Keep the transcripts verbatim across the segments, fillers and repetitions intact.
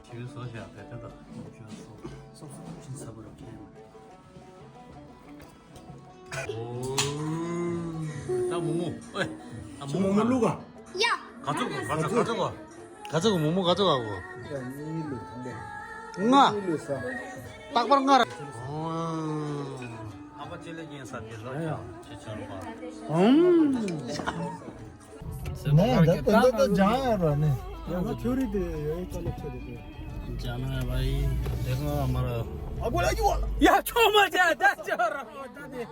ཁྱེད་བཟོ་བཞག་དེ་ལྟ་དང་ཁྱོད་བཟོ། སོབ་སོབ་ཅིག་ཟ་བ་རོ་ཁྱེད། ཨོ། ད་མོག་མོག་ཨེ། ད་མོག་མོག་བླུག་ག་ཡ། ག་ཚོད་ག་ག་ཚོད་ག་ཚོད་ག་ག་ཚོད་ག་མོག་མོག་ག་ཚོད་ག་གོ་ཡ། གཉིས་ལས་ཐང་པ། ལྔ། གཉིས་ལས་ས། རྟག་པར་ལྔ་ར། ཨོ། ཨ་ཕ་ཅི་ལས་རྒྱན་ས་དེ་ལོ་ཡ་ཅི་ཆར་པ། ཨུམ། ནས་ད་ད་ད་ད་ལྗང་ཡ་ར་ནས། ཡང་ན་ཁྱོད་རིགས་དེ་ཡོད་ཀ་ལ་ཁྱོད་རིགས་དེ། ལྗང་ན་བ་ཡི་དེ་ག་མ་ར། ཨ་གོ་ལ་ཡུ་བ་ལ། ཡ་ཆོག་མ་ཅག་ད་ཅག་ར་ད་དེ།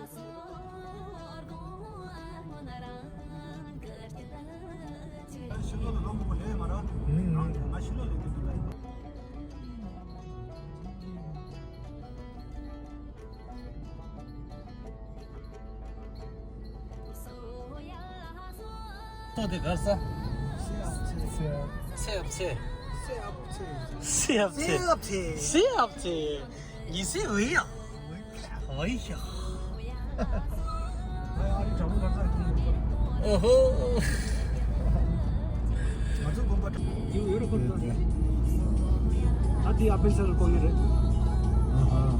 ཤི་ལོ་ལ་ལོ་མོ་ལས་མ་ར། ང་ཤི་ལོ་ལས་དེ་དུ་ལ། ཏོ་དེ་གར་ས། སེ་ཨབ་ཚེ། སེ་ཨབ་ཚེ། སེ་ཨབ་ཚེ། སེ་ཨབ་ཚེ། ཉི་སེ་འོད་ཡ། འོད་ཡ། ཨོ་ཧོ། ང་ཚོ་དགོན་པ་ཡུ་ཡུ་རོ་ཁོ་ད་དེ་ཨ་པེན་སར་གོ་ནི་རེད། ཨ་ཧ།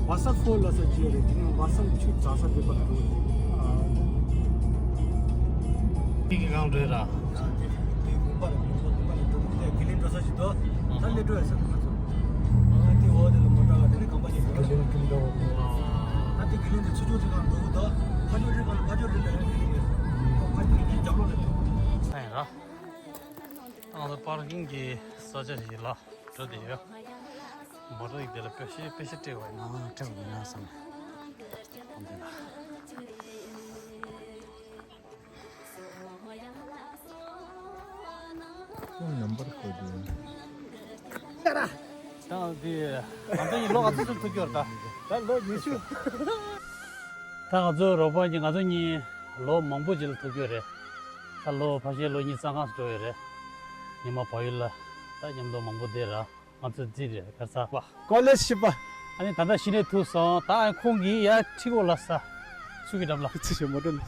བ་ས་ཕོ་ལ་ས་ཅི་རེད། དེ་ནི་བ་ས་ཆུ་ཙག་ས་དེ་པར་འགྲོ། ཨ། དེ་གི་གང་འདྲ་ར། དེ་དགོན་པ་ལ་དགོན་པ་དགོན་པ་ལ་འགྲོ་དགོས་དེ་དགེ་ལེགས་འགྲོ་ས་ཞིག་འདུག་ད་སླེབས་འགྲོ་ཡ་ས་ང་ཚོ། ཨ་དེ་འོག་དེ་ལ་མོ་ཊ་ག་དེ་ནི་གམ་པ་ཞིག་འགྲོ། ད་དེ་དགེ་ལེགས་དེ་ཚུར་ཕྱོགས་དེ་གང་འགྲོ་གི་འདུག་ཕར་ཕྱོགས་རི་གང་ཕར་ཕྱོགས་རི་ལ་ཡོང་གི་འདུག་ཕར་ཕྱོགས་རི་རྒྱབ་ལོགས་ལ་ཡོང་། ཨ་ཡ་ར། ང་ཚོ་པར་ཀིང་གི་ས་ཆ་ཞིག་ལ་འགྲོ་བསྡད་ཡོད། མོ་ཊ་ཡིག་དེ་ལ་པེ་ཤེ་པེ་ཤེ་སྤྲད་པ་ཡིན་ན་སྤྲད་པ་མིན་ན་བསམ་ནས། འོང་དེ་ལ། ཁོང་ནམ་བར་བཀོད་དུས། ད་དེ་ང་ཚོ་གཉིས་ལོ་ག་ཚོད་ཚོད་ཐུག་ཡོད་རེད་ད། ད་ལོ་ཉི་ཤུ། ད་ང་ཚོ་རོགས་པ་གཉིས་ང་ཚོ་གཉིས་ལོ་མང་པོ་ཅིག་ལ་ཐུག་ཡོད་རེད། ད་ལོ་ཕལ་ཆེར་ལོ་གཉིས་རྩ་གང་ཙམ་འགྲོ་ཡོད་རེད། ཉི་མ་བལ་ཡུལ་ལ་ད་མཉམ་དུ་མང་པོ་བསྡད་ར། ང་ཚོ་རྩིས་རེད་ག་ས་པ། ཀོ་ལེཇ་ཤི་པ། ཨ་ནི་ད་ལྟ་ཤི་ནས་ཐུག་སོང་། ད་ཨ་ཁོང་གིས་ཡ་ཁྲི་གོ་ལ་ས། ཚུགས་ཀྱི་འགྲམ་ལ། ཚི་ཞེ་མོ་ཏོ་ནི།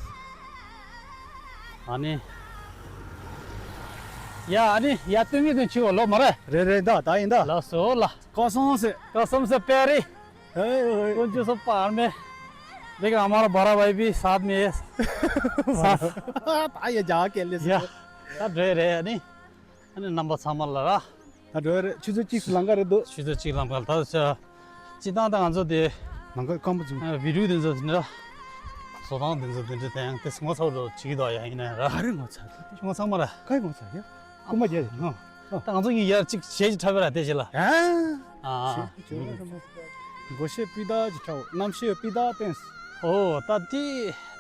ཨ་ནི། ཡ་ཨ་ནི་ཡ་སྟོན་གྱི་དོན་ཆི་གོ་ལོ་མ་རེད། རེད་རེད་ད་ད་ཡིན་ད། ལགས་སོ་ལ། ཀོ་སོང་སེ། ཀོ་སོང་སེ་པེ་རི། ཧེ་ཧེ། ཀོན་ཅུ་སོ་པར་མེ། ལེགས་ཨ་མ་ར་བ་ར་བའི་བི་སཱད་མེ། ད་ཡ་རྒྱ་གལ་ལེ་ཡ། སེ། ད་འགྲོ་ཡ་རེད་ཨ་ནི། ཨ་ནི་རྣམ་པ་ཚང་མ་ལ་ར། ད་འགྲོ་ཡ་རེད། ཆུ་ཚོད་གཅིག་སུ་ལམ་ཁ་རེད་འདུག་ཆུ་ཚོད་གཅིག་ལམ་ཁ་ལ་ད་ཆ། སྤྱི་བཏང་ད་ང་ཚོ་དེ། ལམ་ཁ་སྐམ་པོ་བྱུང་། ཨ་བི་ཌིའོ་དེ་ཚོ་དེ་འདྲ། བཟོ་སྟངས་དེ་ཚོ་དེ་འདྲ་དེ་ཡང་དེ་ངོ་ཚ་བོ་ཅིག་དོ་ཡ་ཡིན་ན་ར། ག་རེ་ངོ་ཚ་དེ། ངོ་ཚ་མ་ར། ག་རེ་ངོ་ཚ་ཡ། རྐུ་མ་རྒྱལ་ཡིན་ནོ། ད་ང་ཚོ་གཉིས་ཡར་གཅིག་གཞས་ཅིག་འཁྲབ་པ་ར་དེ་བྱེད་ལ། ཨ། ཨ། ཨ། ཞེས་ཀྱི་ཆོས་ར་མོ། མགོ་ཤེས་སྤུས་དག་ཅིག་འཁྲབ། རྣམ་ཤེས་སྤུས་དག་བསྟན། ཨོ་ད་དེ།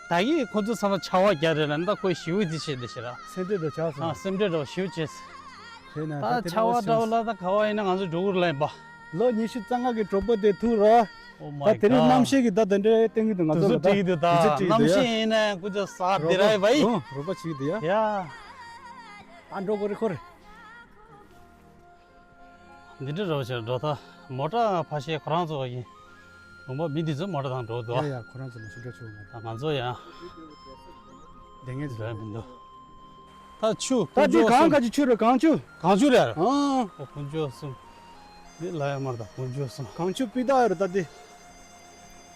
ད་གིན་ཁོ་ཚོ་ཚང་མ་ཆར་པ་རྒྱག་རེད་ལ་ད་ཁོའི་ཞི་བའི་དེ་བྱེད་དེ་བྱེད་ར། སེམས་ཁྲལ་འགྲོ་ཆགས་སོང་། ཨ་སེམས་ཁྲལ་འགྲོ་ཞི་བ་བྱེད། དེ་ན་ད་ད་དེ་ཆར་པ་འདྲ་བོ་ལ་ད་ག་བ་ཡིན་ན་ང་ཚོ་འགྲོ་གི་རེད་ལ་ཡིན་པ། ལོ་ཉི་ཤུ་རྩ་ལྔ་གི་གྲོགས་པོ་དེ་ཐུག་རོགས། Oh my God. ད་དེ་རིང་རྣམ་ཤེས་ཀྱི་ད་དེ་འདྲའི་སྟོན་གྱི་འདུག་ང་ཚོ་ལ་ད། དུས་ཚོད་བྲིས་ཀྱི་འདུག་ད་དུས་ཚོད་བྲིས་ཀྱི་འདུག་ཡ། རྣམ་ཤེས་ཡིན་ན་ཀུ་ཅོ་ས་དེ་ར་ཡི་བ་ཡི། ཨོ་རོགས་པ་བྱེད་ཀྱི་འདུག་ཡ། ཡ། ད་འགྲོ་གི་རེད་ཁོ་རེ། འདི་འདྲ་རོགས་བྱས་འགྲོ་ད། མོ་ཊ་ཕ་ཤེ་ཁོ་རང་ཚོ་ཡིན། ལུང་པ་མི་འདི་ཚོ་མོ་ཊ་དང་འགྲོ་འདུག་ཡ་ཡ་ཁོ་རང་ཚོ་མ་ཤི་འགྲོ་ཆོག་མ་རེད། ད་ང་ཚོ་ཡང་། བསྡད་ངེས་འདྲ་མི་འདུག་ད་ཆུ་ད་འདི་དཀོན་མཆོག་གསུམ། གང་ག་ཅི་ཆུ་རེད་གངས་ཆུ། གངས་ཆུ་རེད། ཨང་། ཨོ་དཀོན་མཆོག་གསུམ། འདི་ལ་ཡ་མར་ད་དཀོན་མཆོག་གསུམ། གངས་ཆུ་སྤུས་དག་ཡོད་རེད་ད་འདི།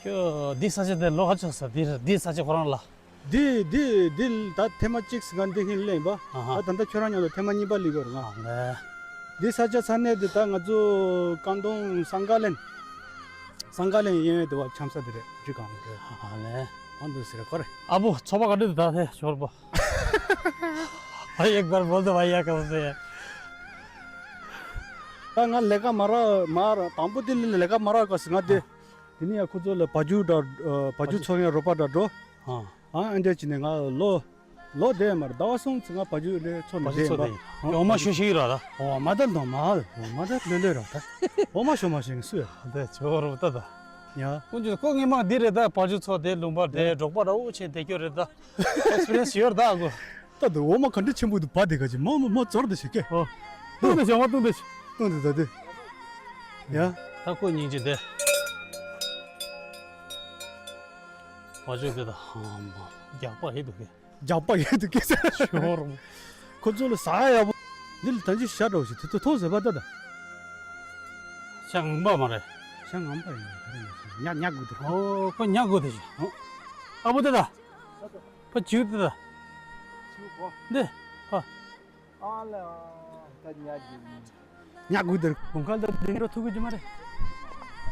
ཁྱོད་འདི་ས་ཆ་དེ་ལོ་ག་ཚོད་ས་འདི་རེད་འདི་ས་ཆ་ཁོ་རང་ལ། འདི་འདི་འདི་ད་ཐེངས་མ་གཅིག་ཟིན་ག་འདི་ཧིན་ལེན་པ། ཨ་ཧ། ད་ད་ལྟ་ཁྱོད་རང་མཉམ་དུ་ཐེངས་མ་གཉིས་པ་ལི་གོ་ར་ང་། ཨ་ལེ། འདི་ས་ཆ་ས་གནས་འདི་ད་ང་ཚོ་ཀན་ཏོང་སང་ག་ལན། སང་ག་ལན་གཡས་གཡོན་དུ་བ་འཆམ་ས་འདི་རེད་འཇུ་གང་རེད། ཨ་ལེ། ཨ་འདུ་ཟེར་གོ་རེ། ཨ་བོ་ཚོ་པ་ག་འདྲ་འདུག་ད་ཧེ་ཞོར་པ། ཨ་ཡེག་བར་བོལ་དུ་བ་ཡ་ཀ་བ་ཟེ། ད་ང་ལས་ཀ་མ་རག་མ་རག་དང་པོ་དེ་ལས་ཀ་མ་རག་ག་ཟེར་ང་དེ། དེ་ནས་ཡང་ཁོ་ཚོ་ལ་བ་ཕྱུགས་འདྲ་བ་ཕྱུགས་འཚོ་མཁན་རོགས་པ་འདྲ་འགྲོ། ཨ་ཨ་འདྲ་བྱས་ནས་ང་ལོ་ལོ་བསྡད་མ་རེད་ཟླ་བ་གསུམ་ཙམ་ང་བ་ཕྱུགས་ལས་འཚོ་ནས་བ་ཕྱུགས་བསྡད་འཚོ་ཡིན་པ། ནས་འོ་མ་ཤོད་ཤེས་ཀྱི་རེད་ད། འོ་མ་ད་ལོ་མ་འོ་མ་ད་ལོས་ལོས་རེད་ད། འོ་མ་ཤོད་མ་ཤེས་མཁན་སུ་ཡོད། འདི་ཇོ་རུ་ད་ད། ཡ། ཀུན་སྤྱོད་ཁོ་ངེས་མ་འདི་རེད་ད་བ་ཕྱུགས་འཚོ་དེ་ལུང་པ་དེ་འབྲོག་པ་འདྲ་བོ་བྱས་བསྡད་རྒྱུ་རེད་ད། ཨེག་སི་པི་རི་ཡན་སི་ཡོད་རེད་ད་ཨ་ཁུ། ད་དུ་འོ་མ་ག་འདྲ་ཆེན་པོ་འདུག་བ་དེ་ག་ཅི་མ་མ་མ་ཚོར་དེ་ཞིག་གེ། ཨོ། བཏུང་དེ་ཞོག་མ་བཏུང་དེ་ཞིག་བཏུང་དེ་ད་དེ། ཡ། ད་ཁོ་སྙིང་རྗེ་དེ། བ་ཅོ་དེ་དང་ཧ་མ་རྒྱག་པ་ཧེ་འདུག་གས། རྒྱག་པ་ཡོད་འདུག་གས་ཟེར། ཤོར་མོ། ཁོ་ཚོ་ལ་ཟ་ཡག་པོ། འདི་ལ་ད་ཅི་ཤ་འདྲ་བོ་ཞིག་དེ་ཚོ་མཐོང་ཟེར་བ་ད་ད། ཤ་ངམ་པ་མ་རེད། ཤ་ངམ་པ་ཡིན་ན་ག་རེ་ཡིན་ཟེར། ཉ་ཉ་དགོས་འདུག་ཨོ་ཁོ་ཉ་དགོས་དེ་ཞིག་ཨ་པོ་དེ་ད། ཕ་བྱིའུ་དེ་ད། བྱིའུ་གོ། འདི། ཕ། ཨ་ལ། ད་ཉ་གི། ཉ་དགོས་དེར་དགུན་ཁ་ལ་དེ་འགྲོ་ཐུབ་ཀྱི་མ་རེད།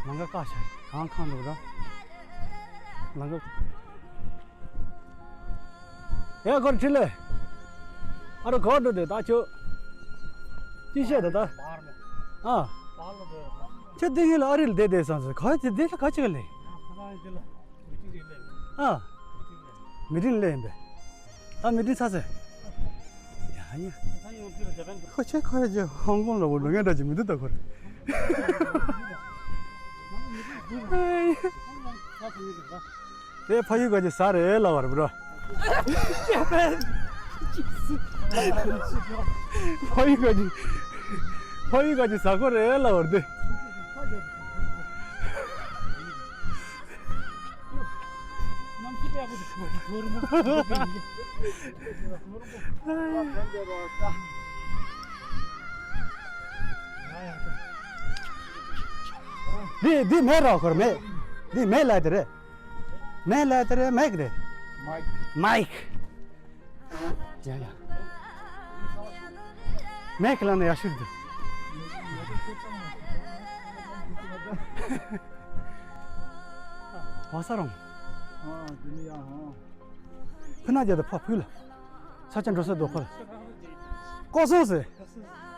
ལང་ཀ་བཀག་ཤག་གང་ཁང་འདུག་ར། ལང་ཀ། ཡ་ཁོར་ཁྲིད་ལེ། ཨ་རོ་གོ་འགྲོ་དེ་ད་ཁྱོད། ཅི་བཤད་ད་ད། ཨ། ཁྱོད་དེ་ངེད་ལ་ཨ་རི་ལ་བསྡད་བསྡད་སང་ཟེར་ག་ཅི་དེ་ལ་ག་ཅི་ག་ལེ། ཨ། མི་ཏིང་ལེ་ཡིན་པས། ད་མི་ཏིང་ཚར་ཟེར། ཡ་ཡ། ཁོ་ཆེ་ཁོ་རེ་ཇེ་ཧོང་ཀོང་ལ་འོ་ལོ་ངན་འདྲ་ཅིག་མི་འདུག་ད་ཁོ་རེ། དེ་ཕ་ཡུལ་ག་ཅི་ཟ་རེད་ལབ་པ་རེད་པ། ཕ་ཡུལ་ག་ཅི། ཕ་ཡུལ་ག་ཅི་ཟ་ཁོ་རེད་ལབ་པ་རེད་དེ། འདི་འདི་མེ་རོ་ཁོར་མེ། འདི་མེ་ལ་དེ་རེད། མེ་ལ་དེ་རེད་མེག་རེད། མའིག་མའིག་ཡ་ཡ། མེག་ལ་ནི་ཡ་ཤུར་དུ། བ་ས་རོང་། ཨ་འདི་ནི་ཡ་ཧང་། ཕུ་ན་རྒྱ་དང་ཕ་ཕུ་ལ། ས་ཆ་འགྲོ་ས་དོ་ཁོ་ལ། ཀོ་སོང་སེ།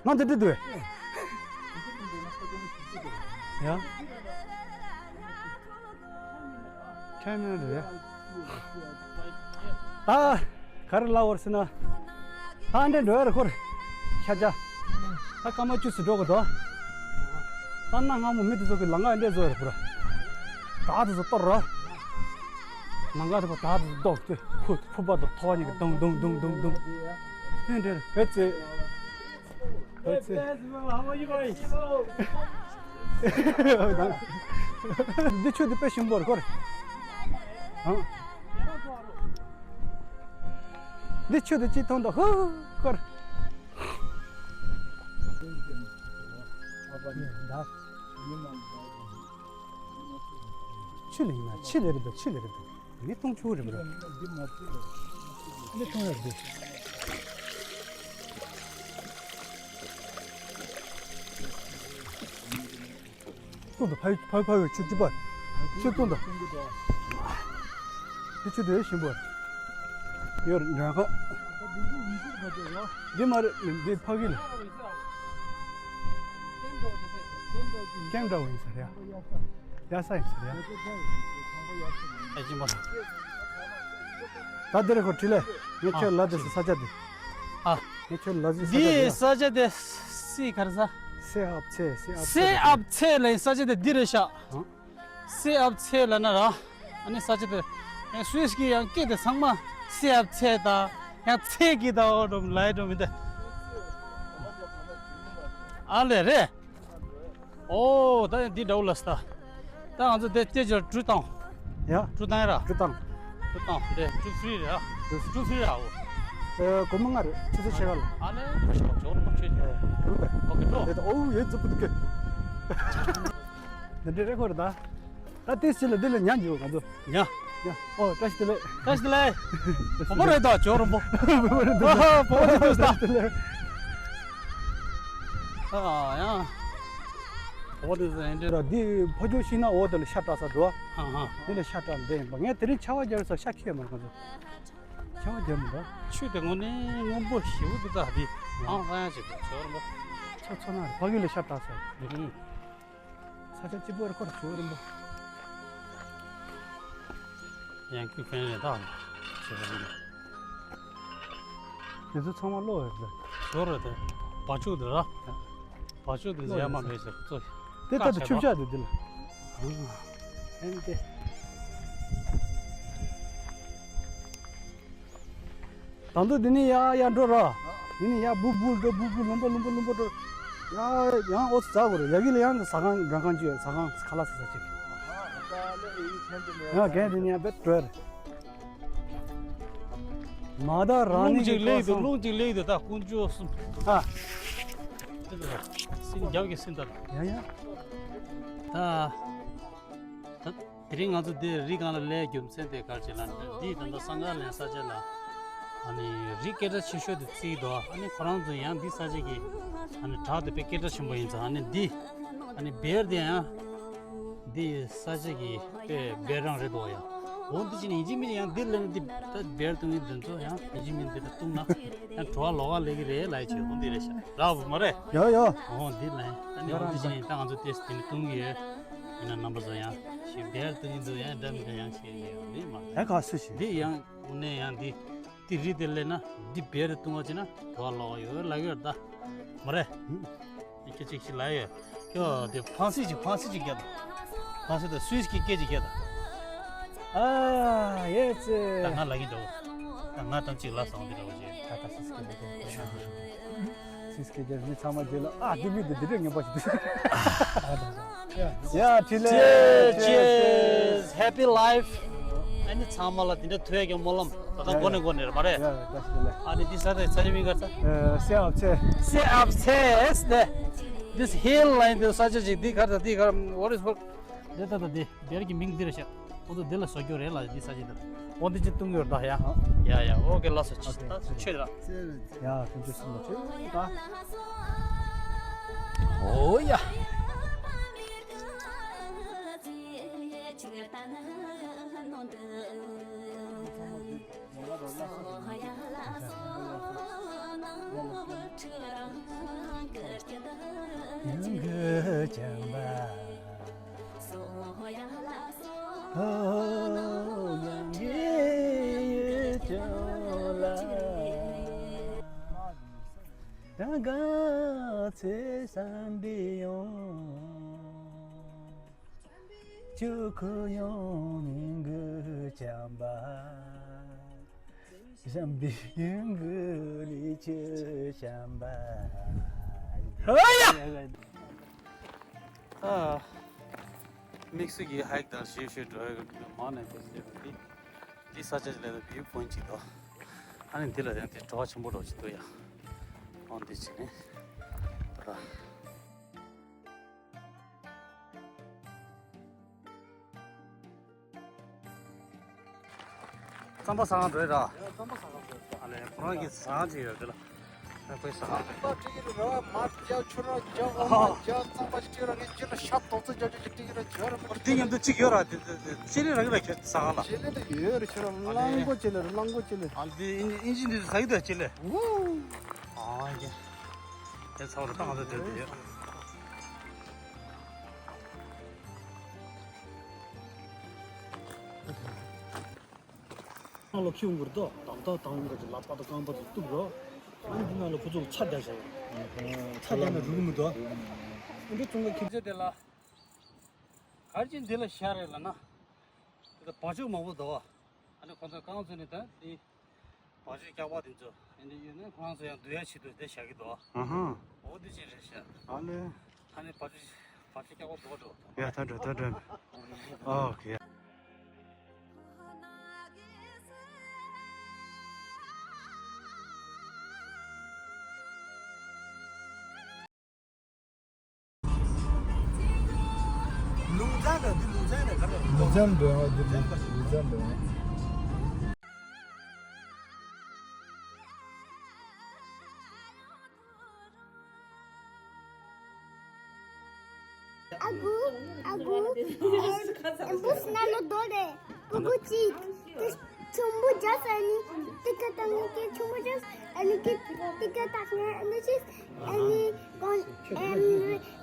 ང་འདི་འདྲི་འདུག་ཡ། ཁྱོད་ནི་རེད། ད་ག་རེ་ལབ་བར་ཟེར་ན། ད་འདྲེ་འགྲོ་ཡ་རེད་ཁོ་རེ། ཤ་ཆ། ད་སྐར་མ་བཅུ་ཙམ་འགྲོ་དགོས་དོ། ད་གནའ་སྔ་མོ་མི་དེ་ཚོ་གི་ལམ་ཁ་འདྲེ་བཟོ་ཡ་རེད་ཁོ་རེ། བྲག་དེ་ཚོ་གཏོར་ར། ལམ་ཁ་དེ་པ་བྲག་དེ་ཚོ་གཏོར་ཏེ་ཕུ་ཕུ་པ་དང་ཐོ་བ་གཉིས་ཀྱི་དུང་དུང་དུང་དུང་དུང་། ཨེ་འདྲེ་ཨེ་ཙི། འདི་ཆུ་འདི་དཔེ་ཞིམ་པོ་རེད་ཁོ་རེ། ཨང་། འདི་ཆུ་འདི་ཅི་མཐོང་དང་ཧུ་ཁོ་རེ། ཆུ་ལ་ཡིན་ན་ཆུ་ལ་རེད་པ། ཆུ་ལ་རེད་པ། མི་གཏོང་ཆོག་རེད་པ། མི་གཏོང་ཡག་རེད། གཏོང་དང་ཕ་ཡུལ་ཕ་ཡུལ་ཕ་ཡུལ་ཆུ་ཅི་པ། ཆུ་གཏོང་དང་། དེ་ཆུ་དེ་ཞིམ་པོ། ཡོད་འདྲ་ག་འདི་མ་རེད་འདི་ཕ་གི་ལ། ཀེང་འདྲ་བོ་ཡིན་ས་རེད། ཡ་ས་ཡིན་ས་རེད། ཨེ་ཅི་མ། ད་འདིར་ཁོ་ཁྲིད་ལས། ངས་ཁྱོད་ལ་དེ་ས་ཆ་དེ། ཨ། ངས་ཁྱོད་ལ་དེ་ས་ཆ་དེ། འདི་ས་ཆ་དེ་སི་ག་རེ་ས། སེ་ཨབ་ཚེ་སེ་ཨབ་ཚེ། སེ་ཨབ་ཚེ་ལ་ཡིན་ས་ཆ་དེ་འདི་རེད་ཤག་སེ་ཨབ་ཚེ་ལ་ན་ར། ཨ་ནི་ས་ཆ་དེ། ཡང་སུད་སི་གི་ཡང་སྐད་དེ་ཚང་མ་སེ་ཨབ་ཚེ་དང་ཡང་ཚེ་གི་དང་འོ་འགྲོ་ལའི་འགྲོ་མི་འདི། ཨ་ལེ་རེད། ཨོ་ད་འདི་འདྲ་བོ་ལ་ས། ད་ང་ཚོ་དེ་ལྟས་ཅར་གྲུ་བཏང་། ཡ། གྲུ་བཏང་ཡ་ར། གྲུ་བཏང་། གྲུ་བཏང་དེ་གྲུ་ཧྥི་རི་རེད་ཨ། གྲུ་ཧྥི་རི་ཨ་འོ། ཨེ་སྒོར་མོ་ལྔ་རེད་ཆུ་ཚོད་ཕྱེད་ཀ་ལ། ཨ་ལེ་ཞོག་ཇོ་རུ་མ་ཆོད་ཅིག་རུ་པ། ཨོ་ཀེ་འགྲོ། ཨོ་ཡེ་ཛུ་པུ་དུ་ཀེ། འདི་འདྲ་རེད་ཁོ་རེད་ད། ད་ཏིས་ཅི་ལ་འདི་ལ་ཉ་འཇུ་ང་ཚོ། ཉ། ཉ། ཨོ་བཀྲ་ཤིས་བདེ་ལེགས། བཀྲ་ཤིས་བདེ་ལེགས། བོ་བོ་རེད་ད་ཇོ་རུ་པོ། བོ་བོ་རེད་ད། ཨོ་བོ་བོ་རེད་ད། ཨ་ཡ། བོ་བོ་དེ་ཚོ་ཨེ་འདྲ། འདི་ཕ་ཇོ་ཤི་ན་འོ་དེ་ལ་ཤ་བཀྲ་ས་འགྲོ། ཧ་ཧ། འདི་ལ་ཤ་བཀྲ་འདི་ཡིན་པ་ངས་དེ་རིང་ཆར་པ་རྒྱབ་ས་ཤ་ཁྱེར་མ་ཁོང་ཚོ། ཆར་པ་རྒྱབ་མི་འདུག་ཆུ་དེ་དངོས་གནས་སྔོན་པོ་ཞེ་པོ་འདུག་ད་འདི་ཨང་ཧྲ་ཡང་ཞིག་འདུག་ཇོ་རུ་པོ། ཆ་ཚོ་ན་ཕ་གི་ལ་ཤ་བཀྲ་ས། ཧུ་ཧུ། ས་ཆ་གཅིག་པོ་རེད་ཁོ་རེ་ཇོ་རུ་པོ། ཡང་ཁྱོད་ཕན་རེད་ད། ཇོ་རུ་པོ། དེ་ཚོ་ཚང་མ་གློག་རེད་ཟེར། ཇོ་རུ་དེ། བ་ཕྱུགས་དེ་ར། བ་ཕྱུགས་དེ་ཚོ་ཡར་མར་མེད་ཟེར་ཁོ་ཚོ། དེ་ལྟ་དུ་ཆུ་བཞག་དེ་དེ་ལ། ཨ་ནི་དེ། ད་དུང་འདི་ནས་ཡར་ཡར་འགྲོ་ར། འདི་ནས་ཡར་སྦུག་སྦུག་འགྲོ་སྦུག་སྦུག་ལུང་པ་ལུང་པ་ལུང་པ་འགྲོ། ཡར་ཡང་ཨོ་ཙི་འཛེག་དགོས་རེད་ཡ་གི་ལ་ཡང་ཟ་ཁང་འགྲོ་ཁང་ཅིག་ཡོད་ཟ་ཁང་ཁ་ལག་ཟ་ས་ཅིག་ཡང་རྒན་དེ་ཉན་པའི་གྲོལ། མ་ད་རང་ནི་རླུང་གཅིག་ལེགས་འདུག་རླུང་གཅིག་ལེགས་འདུག་ད་དཀོན་མཆོག་གསུམ། ཨ། སྲིན་རྒྱབ་ཀྱི་སྲིན་ད། ཡ་ཡ། ད། ད། དེ་རིང་ང་ཚོ་འདིར་རི་སྒང་ལ་སླེབས་རྒྱུ་མཚན་དེ་ག་རེ་བྱས་ན། འདི་ད་ལྟ་སང་ག་ལེན་ས་ཆ་ལ། ཨ་ནི་རི་སྐད་གྲགས་ཆེ་ཤོས་དེ་བརྩིས་འདུག་ཨ་ནི་ཁོ་རང་ཚོ་ཡང་འདི་ས་ཆ་གི་ཨ་ནི་བྲག་དེ་དཔེ་སྐད་གྲགས་ཆེན་པོ་ཡིན་ཙང་། ཨ་ནི་འདི་ཨ་ནི་བེར་དེ་ཡང་འདི་ས་ཆ་གི་དཔེ་བེར་རང་རེད་འདུག་ཡ། འོ་འདི་ཅི་ནས་ཡིན་གཅིག་མིན་གཅིག་ཡང་འདིར་སླེབས་ན་འདི་ད་བེར་བཏུང་ཡིན། འདི་ཚོ་ཡང་ཡིན་གཅིག་མིན་འདི་ལ་བཏུང་ན་ཡང་བྲོ་བ་ལོག་ག་ལེགས་ཀྱི་རེད་ལབ་ཡ་བྱས། འོ་འདི་རེད་ཤག་ར་བུ་མ་རེད། ཡོ་ཡོ། འོ་འདི་ལ་ཡང་ཨ་ནི་འོ་འདི་ཅི་ནས་ད་ང་ཚོ་ཏེས་དེ་ནི་བཏུང་གི་ཡོད། ཡིན་ན་རྣམ་པ་ཚོ་ཡང་ཞིག་བེར་བཏུང་གི་འདུག་ཡང་འདྲ་མི་འདྲ་ཡང་བྱས་ཡོད་མི་མ་ཧེ་ག་སུ་ཞིག་འདི་ཡང་དངོས་གནས་ཡང་འདི་འདི་རི་དེ་སླེབས་ན་འདི་བེར་བཏུང་བ་བྱས་ན་བྲོ་བ་ལོག་ཡོད་ལབ་ཡོད་ད། མ་རེད། ཨ་ཁྱོད་གཅིག་ཞིག་ལབ་ཡོད། ཁྱོད་དེ་ཕང་སི་ཅིག་ཕང་སི་ཅིག་རྒྱབ་དང་། ཕང་སི་དང་སུས་ཀྱི་སྐད་ཅིག་རྒྱབ་དང་། ཨ་ཡེ་ཙེ། ད་ང་ལབ་ཀྱི་འདུག་ད་ང་དང་གཅིག་ལབ་སོང་འདི་འདྲ་བོ་ཞིག་ད་ད་སི་སི་ཀི་ལབ་ཀྱི་འདུག་སི་སི་ཀི་རྒྱབ་མི་ཚང་མ་རྒྱབ་ལ། ཨ་འདི་མི་འདི་འདི་འདྲ་ངན་པ་ཞིག་འདུག་ཡ་ཁྲི་ལེ། Cheers, cheers, happy life. ཨ་ནི་ཚང་མ་ལ་འདི་འདྲ་ཐོས་ཀྱང་སྨོན་ལམ། ད་ལྟ་མགོ་ནས་མགོ་ནས་རེད་མ་རེད། ཡ་བཀྲ་ཤིས་བདེ་ལེགས། ཨ་ནི་འདི་ས་དེ་ས་ཆ་མིང་ག་རེ་ཟེར། ཨ་སེ་ཨབ་ཚེ། སེ་ཨབ་ཚེ་ཨེ་སི་ནས། This hill line དེ་ས་ཆ་ཅིག་འདི་ག་རེ་ད་འདི་ག་རེ་what is what འདི་ད་ད་འདི་བེར་གྱི་མིང་འདི་རེད་ཤག་ཁོ་ཚོ་འདི་ལ་བཟོ་རྒྱུ་རེད་ལ་འདི་ས་ཆ་འདི་ལ། འོ་འདི་ཅི་བཏུང་གི་ཡོད་ད་ཡ། ཡ་ཡ་ཨོ་ཀེ་ལགས་སོ། ཆི་ད་ཆོས་ར། ཡ་ཁྱོད་ཚོ་སུ་ལ་ཆོས་ད། ཨོ་ཡ། ཆུ་ཁོ་ཡང་མི་འགུལ་བྱམས་པ། བྱམས་པའི་ཡོན་གུ་ལི་ཆུ་བྱམས་པ། ཨ་ཡ། ཨ། དམིགས་བསལ་གྱི་ཧའིག་དང་ཞིབ་ཞིབ་འགྲོ་ཡ་གི་མང་ནས་དེ་ཟེར་བ་འདི། འདི་ས་ཆ་ལས་ད་བིའུ་པོ་ཡིན་ཅིག་དོ། ཨ་ནི་འདི་ལ་ཡང་དེ་བྲོ་བ་ཆེན་པོ་རོ་ཅིག་འདུག་ཡ། ཨོ་འདི་ཅི་ནི། ད། རྩམ་པ་ཟ་ག་འགྲོ་ཡི་ར། རྩམ་པ་ཟ་ག་འགྲོ་ཡི་ར། ཨ་ལས་ཁོ་རང་གི་ཟ་ཁང་ཅིག་ཡོད་དེ་ལ། ཁོས་ཟ་ཁང་རེད། པ་སྤྲད་ཀྱི་རེད་ར། མར་རྒྱག་ཆུ་ར་རྒྱག་འོ་མ་རྒྱག་རྩམ་པ་ཞིག་སྤྲད་ར། ངས་ཁྱོད་ལ་ཤ་རྡོག་རྩ་རྒྱག་རྒྱག་ཅིག་སྤྲད་ཀྱི་ར། བྱོས་ར་མར། འདི་མཉམ་དུ་གཅིག་ཡོད་ར། དེ་དེ་དེ་ལྕེ་ལེ་རག་གི་ར། ཁྱོད་ཟ་ཁང་ལ། ལྕེ་ལེ་དེ་ཡོད་རེད། ཁྱོད་ར་གླང་མགོ་ལྕེ་ལེ་རེད། གླང་མགོ་ལྕེ་ལེ། ཨ་འདི་ཨིན་ཨིན་ཇི་འདི་ཟ་གི་འདུག་ལྕེ་ལེ། ཨོ། ཨ་ཡ། དེ་ཚ་བ་ར་ད་ང་ཚོ་དེར་དེ་ཡོད། ནང་ལོགས་ཁྱི་འུང་གི་རེད་དོ། དམ་ཐག་དང་འུང་གི་ལག་པ་དང་རྐང་པ་དང་གཏུབ་རོགས། ཨ་ནི་འདི་ནང་ལ་ཁོ་ཚོ་ཚྭ་རྒྱག་བྱ་ཡོད། ཚྭ་རྒྱག་ན་རུལ་གི་མི་འདུག་ཨ་འདི་ཚོང་ཁང་ཁྱི་ཚེ་དེ་ལ་གར་གྱི་འདི་ལ་ཤ་རེད་ལ་ན། དེ་ལ་བ་ཕྱུགས་མང་པོ་འདུག་ཨ་ནི་ཁོ་ཚོ་རྐང་བཙུགས་ནས་ད་འདི་བ་ཕྱུགས་སྐྱག་པ་དེ་ཚོ་ཨ་ནི་ཡོད་ན་ཁོ་རང་ཚོ་ཡང་བསྡུ་ཡ་ཆེད་དུ་དེ་བཞག་གི་འདུག་ཨ་ཧ། འོ་འདི་ཅི་རེད་ཤག་ཨ་ལེ། ད་ནི་བ་ཕྱུགས་བ་ཕྱུགས་སྐྱག་པ་འདུག་འགྲོ། ཡ་ད་འགྲོ་ད་འགྲོ། ཨོ་ཁེ། ལུང་ཚན་དང་འདི་ལུང་ཚན་ནས་ག་རེ། ལུང་ཚན་འདོན་འདི་ལུང་ཚན་འདོན། ཨ་ཁུ། ཨ་ཁུ། ཨེམ་བུ་སྣ་ལོ་རྡོ་རེད། སྤུ་གུ་གཅིག་དེ་ཆུན་པོ་རྒྱག་ས་ནི་ཏི་ཀ་བཏང་ནི་ཀི་ཆུན་པོ་རྒྱག་ཨ་ནི་ཀི་ཏི་ཀ་བཏང་ནི་ཨ་ནི་ཅིག་ཨ་ནི་གོང་ཨེམ་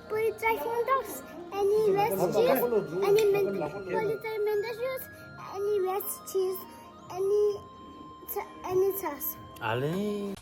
པོ་ལི་ཚའི་ཧོན་ཌོག་ཨ་ནི་ཝེ་སི་ཅིག་ཨ་ནི་མེན་པོ་ལི་ཚའི་མེན་ཌ་ཤུས་ཨ་ནི་ཝེ་སི་ཅིག་ཨ་ནི་ཚ་ཨ་ནི་ཚ་ཨ་ལེ།